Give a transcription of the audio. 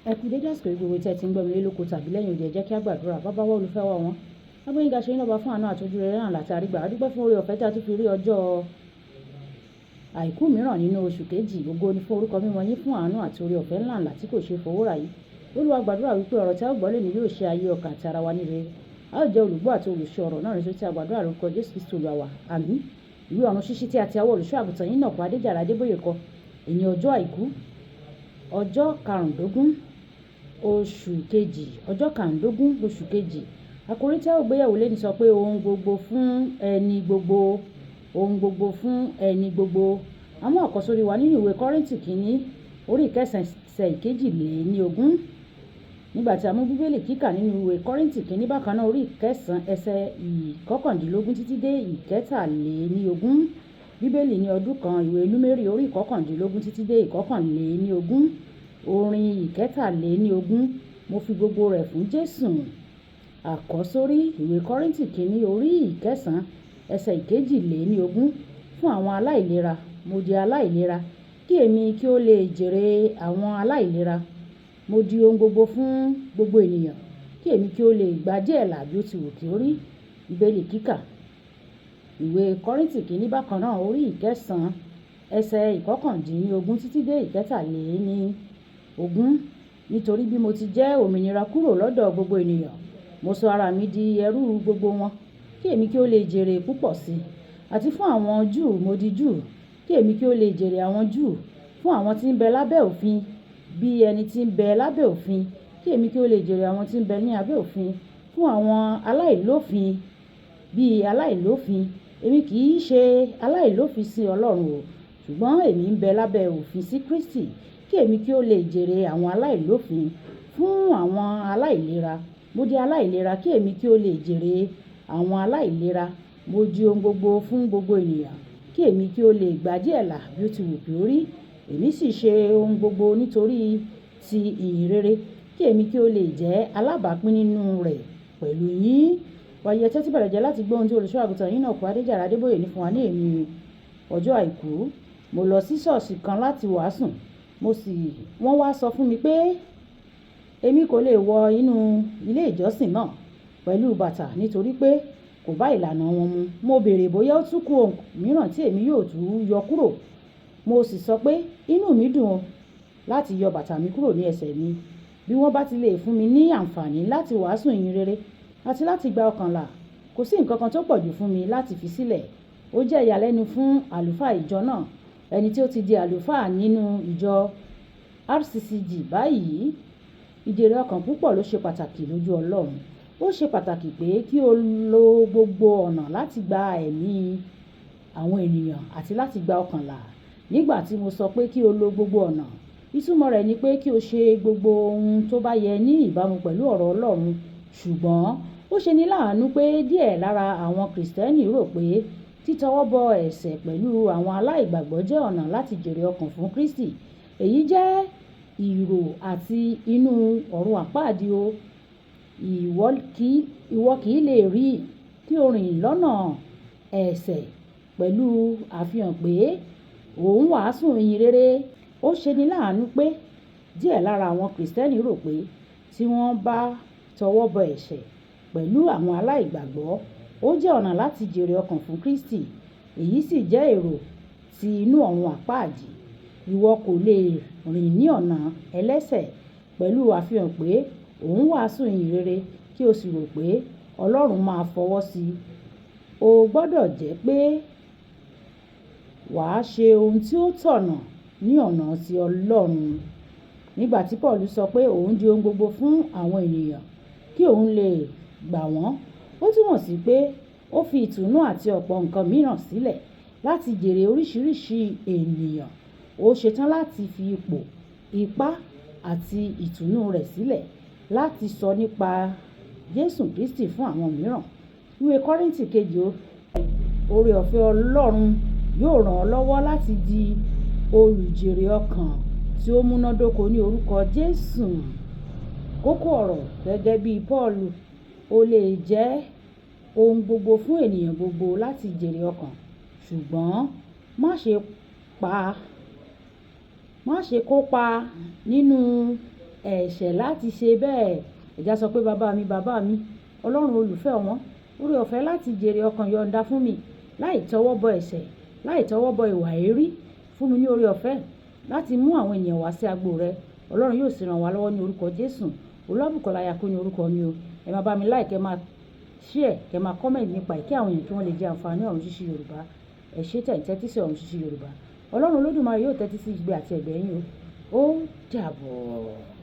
Ẹ kú dédé àsìkò yìí gbogbo tí ẹ ti ń gbọ́ mi lé lóko tàbí lẹ́yìn odi. Ẹ jẹ́ kí a gbàdúrà. Bàbá wa, olùfẹ́ wa wọ́n. Agbóyinga ṣe yín lọ́ba fún àánú àti ojú rere náà láti àrígbà. A dúpẹ́ fún oore ọ̀fẹ́ tí a tún fi rí ọjọ́ àìkú mìíràn nínú oṣù kejì. Ògo ni fún orúkọ mímọ́ yín fún àánú àti oore ọ̀fẹ́ ńlá ńlá tí kò ṣe fowó rà yìí. Olúwa, gbàdúrà wípé ọ̀rọ̀ tí a ó gbọ́ lónìí yóò ṣe ayé, ọkàn àti ara wa ní rere. A ó jẹ́ olùgbọ́ àti olùṣe ọ̀rọ̀ náà nítorí tí a gbàdúrà lórúkọ Jésù Kristi Olúwa wa. Àmín. Ìwé ọ̀run ṣíṣí tí a ti ọwọ́ olùṣọ́ àgùntàn yín náà kọ Adéjàre Adébóyè kọ. Èní ọjọ́ àìkú, ọjọ́ karùndógún, oṣù kejì, ọjọ́ karùndógún oṣù kejì. Àkòrí tí a ó gbéyẹ̀wò lónìí sọ pé ohun gbogbo fún ẹni gbogbo, ohun gbogbo fún ẹni gbogbo. A mú àkọ́sórí wa nínú ìwé Kọ́ríńtì kìíní, orí ìkẹsàn ẹsẹ̀ ìkejìléníogún. Nígbà tí a mú Bíbélì kíkà nínú ìwé Kọ́ríńtì kìíní bákan náà, orí ìkẹsàn ẹsẹ̀ ìkọkàndínlógún títí dé ìkẹtàléníogún. Bíbélì ní ọdún kan, ìwé Númérì orí ìkọkàndínlógún títí dé ìkọkànléníogún. Orin ìkẹtàléníogún, mo fi gbogbo rẹ̀ fún Jésù. Àkọ́sórí ìwé Kọ́ríńtì kìíní orí ìkẹsàn ẹsẹ̀ ìkejìléníogún. Fún àwọn aláìlera, mo di aláìlera, kí èmi kí ó lè jèrè àwọn aláìlera. Mo di ohun gbogbo fún gbogbo ènìyàn, kí èmi kí ó lè gba díẹ̀ là bí ó ti wù kí ó rí. Bíbélì kíkà. Ìwé Kọ́ríńtì kìíní bákan náà, orí ìkẹsàn ẹsẹ̀ ìkọkàndínlógún títí dé ìkẹtàléníogún. Nítorí bí mo ti jẹ́ òmìnira kúrò lọ́dọ̀ gbogbo ènìyàn, mo sọ ara mi di ẹrú gbogbo wọn, kí èmi kí ó lè jèrè púpọ̀ sí i. Àti fún àwọn Júù mo di Júù, kí èmi kí ó lè jèrè àwọn Júù. Fún àwọn tí ń bẹ lábẹ́ òfin, bí ẹni tí ń bẹ lábẹ́ òfin, kí èmi kí ó lè jèrè àwọn tí ń bẹ ní abẹ́ òfin. Fún àwọn aláìlófin, bí aláìlófin, èmi kì í ṣe aláìlófin sí Ọlọ́run o, ṣùgbọ́n èmi ń bẹ lábẹ́ òfin sí Kristi, kí èmi kí ó lè jèrè àwọn aláìlófin. Fún àwọn aláìlera, mo di aláìlera, kí èmi kí ó lè jèrè àwọn aláìlera. Mo di ohun gbogbo fún gbogbo ènìyàn, kí èmi kí ó lè gba díẹ̀ là bí ó ti wù kí ó rí. Èmi sì ṣe ohun gbogbo nítorí ti ìyìn rere, kí èmi kí ó lè jẹ́ alábàápín nínú rẹ̀ pẹ̀lú yín. Wàyí, ẹ tẹ́tí bẹ̀lẹ̀jẹ́ láti gbọ́ ohun tí olùṣọ́ àgùntàn yín náà kọ Adéjàre Adébóyè ní fún wa ní èní ọjọ́ àìkú. Mo lọ sí ṣọ́ọ̀ṣì kan láti wàásù. Mo sì, wọ́n wá sọ fún mi pé èmi kò lè wọ inú ilé ìjọsìn náà pẹ̀lú bàtà nítorí pé kò bá ìlànà wọn mu. Mo béèrè bóyá ó tún kù ohun mìíràn tí èmi yóò tún yọ kúrò. Mo sì sọ pé inú mi dùn láti yọ bàtà mi kúrò ní ẹsẹ̀ mi. Bí wọ́n bá ti lè fún mi ní àǹfààní láti wàásù ìyìn rere àti láti gba ọkàn là, kò sí nǹkan kan tó pọ̀jù fún mi láti fi sílẹ̀. Ó jẹ́ ìyàlẹ́nu fún àlùfáà ìjọ náà, ẹni tí ó ti di àlùfáà nínú ìjọ RCCG báyìí. Ìjèrè ọkàn púpọ̀ ló ṣe pàtàkì lójú Ọlọ́run. Ó ṣe pàtàkì pé kí o lo gbogbo ọ̀nà láti gba ẹ̀mí àwọn ènìyàn àti láti gba ọkàn là. Nígbà tí mo sọ pé kí o lo gbogbo ọ̀nà, ìtumọ̀ rẹ̀ ni pé kí o ṣe gbogbo ohun tó bá yẹ ní ìbámu pẹ̀lú ọ̀rọ̀ Ọlọ́run. Ṣùgbọ́n ó ṣe ní láàánú pé díẹ̀ lára àwọn Kìrìsìtẹ́nì rò pé títọwọ́ bọ ẹ̀ṣẹ̀ pẹ̀lú àwọn aláìgbàgbọ́ jẹ́ ọ̀nà láti jèrè ọkàn fún Kristi. Èyí jẹ́ ìrò àti inú ọ̀run àpáàdì o. Ìwọ kì í lè rí kí o rìn lọ́nà ẹ̀ṣẹ̀ pẹ̀lú àfihàn pé ò ń wàásù ìyìn rere. Ó ṣe ní láàánú pé díẹ̀ lára àwọn Kìrìsìtẹ́nì rò pé tí wọ́n bá tọwọ́ bọ ẹ̀ṣẹ̀ pẹ̀lú àwọn aláìgbàgbọ́, ó jẹ́ ọ̀nà láti jèrè ọkàn fún Kristi. Èyí sì jẹ́ èrò ti inú ọ̀run àpáàdì. Ìwọ kò lè rìn ní ọ̀nà ẹlẹ́ṣẹ̀ pẹ̀lú àfihàn pé ò ń wàásù ìyìn rere kí o sì rò pé Ọlọ́run máa fọwọ́ sí i. Ó gbọdọ̀ jẹ́ pé wà á ṣe ohun tí ó tọ̀nà ní ọ̀nà ti Ọlọ́run. Nígbà tí Paulu sọ pé òun di ohun gbogbo fún àwọn ènìyàn kí òun lè gbà wọ́n, ó túmọ̀ sí pé ó fi ìtùnú àti ọ̀pọ̀ nǹkan mìíràn sílẹ̀ láti jèrè oríṣiríṣi ènìyàn. Ó ṣetán láti fi ipò, ipá àti ìtùnú rẹ̀ sílẹ̀ láti sọ nípa Jésù Kristi fún àwọn mìíràn. Ìwé Kọ́ríńtì kejì, oore ọ̀fẹ́ Ọlọ́run yóò ràn ọ́ lọ́wọ́ láti di olùjèrè ọkàn tí ó múnádóko ní orúkọ Jésù. Kókó ọ̀rọ̀: gẹ́gẹ́ bí Paulu, o lè jẹ́ ohun gbogbo fún ènìyàn gbogbo láti jèrè ọkàn, ṣùgbọ́n má ṣe kópa nínú Ẹ̀ṣẹ̀ láti ṣe bẹ́ẹ̀. Ẹ jẹ́ á sọ pé, bàbá mi, bàbá mi, Ọlọ́run olùfẹ́ ọ̀wọ́n, oore ọ̀fẹ́ láti jèrè ọkàn yọ̀ǹda fún mi láì tọwọ́ bọ ẹ̀ṣẹ̀, láì tọwọ́ bọ ìwà èérí. Fún mi ní oore ọ̀fẹ́ láti mú àwọn ènìyàn wá sí agbo rẹ. Ọlọ́run yóò sì ràn wá lọ́wọ́ ní orúkọ Jésù. Olúwabùkọ́lá Ayakú ní orúkọ mi o. Ẹ máa bá mi like, ẹ máa share, kẹ máa comment nípa ẹ̀ kí àwọn èèyàn kí wọ́n lè jẹ àǹfààní Ọ̀run Ṣíṣí Yorùbá. Ẹ ṣé tẹ̀ ń tẹ́tí sí Ọ̀run Ṣíṣí Yorùbá. Ọlọ́run Olódùmarè yóò tẹ́tí sí igbe àti ẹ̀bẹ̀ yín o. Ó dàbọ̀.